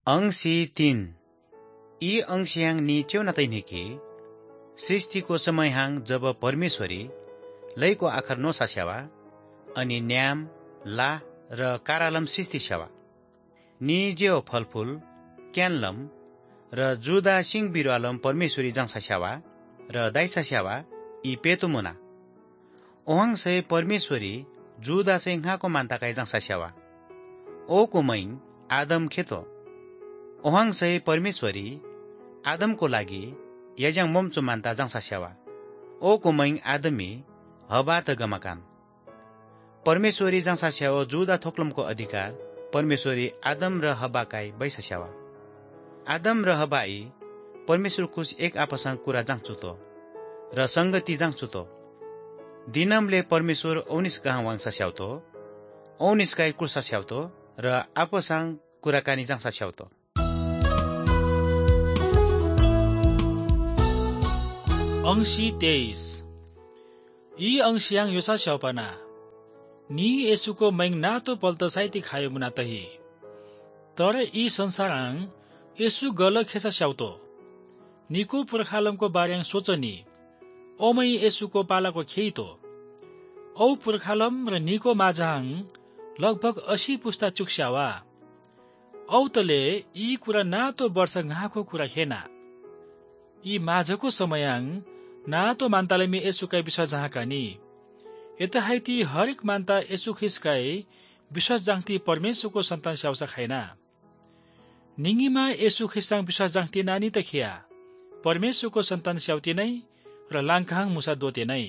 अंशी 3 यी अंशियाङ नि च्यौनातैनिकी सृष्टिको समयहाङ जब परमेश्वरी लैको आखर नो सास्यावा अनि न्याम ला र कारालम सृष्टि स्यावा नि जेव फलफूल क्यानलम र जुदा सिंह बिरुवालम परमेश्वरी जांसा स्यावा र दाइसा स्यावा यी पेतुमुना ओहाङ सै परमेश्वरी जुदा सै घाको मान्ताकाई जांसा स्यावा ओ कुमैन आदम खेतो ओहाङ सै परमेश्वरी आदमको लागि याज्याङ मम्चो मान्ता जांसा स्यावा ओ कुमैन आदमी हबा त गमकान परमेश्वरी जांसा स्यावा जुदा थोक्लमको अधिकार परमेश्वरी आदम र हबाकाई बैसा स्यावा आदम र हबाई परमेश्वर कुछ एक आपसँग कुरा जांचुतो र संगति जांचुतो दिनमले परमेश्वर औनिस कहाँ वांसा स्याउतो औनिसकाई कुर्सा स्याउतो र आपसँग कुराकानी जांसा स्याउतो अंशी 23 यी अंशियाङ योसा स्याउपना नि यसुको मैङ नातो पल्त साइती खायो मुना तही तर यी संसाराङ यसु गल खेसा स्याउतो निको पुर्खालमको बारेङ सोचनी ओमै यसुको पालाको खेइतो औ पुर्खालम र निको माझाङ लगभग 80 पुस्ता चुक्स्यावा औ तले यी कुरा नातो वर्ष घाको कुरा खेना यी माझको समयाङ नातो मान्तालेमी यसुकाई विश्वास जाँकानी यता हाइती हरेक मान्ता यसु खिसकाई विश्वास जाङ्ती परमेश्वरको सन्तान स्याउसा खाइना निङीमा यसु खिस्ताङ विश्वास जाङ्ती नानी त खिया परमेश्वरको सन्तान स्याउती नै र लाङखाङ मुसा दोते नै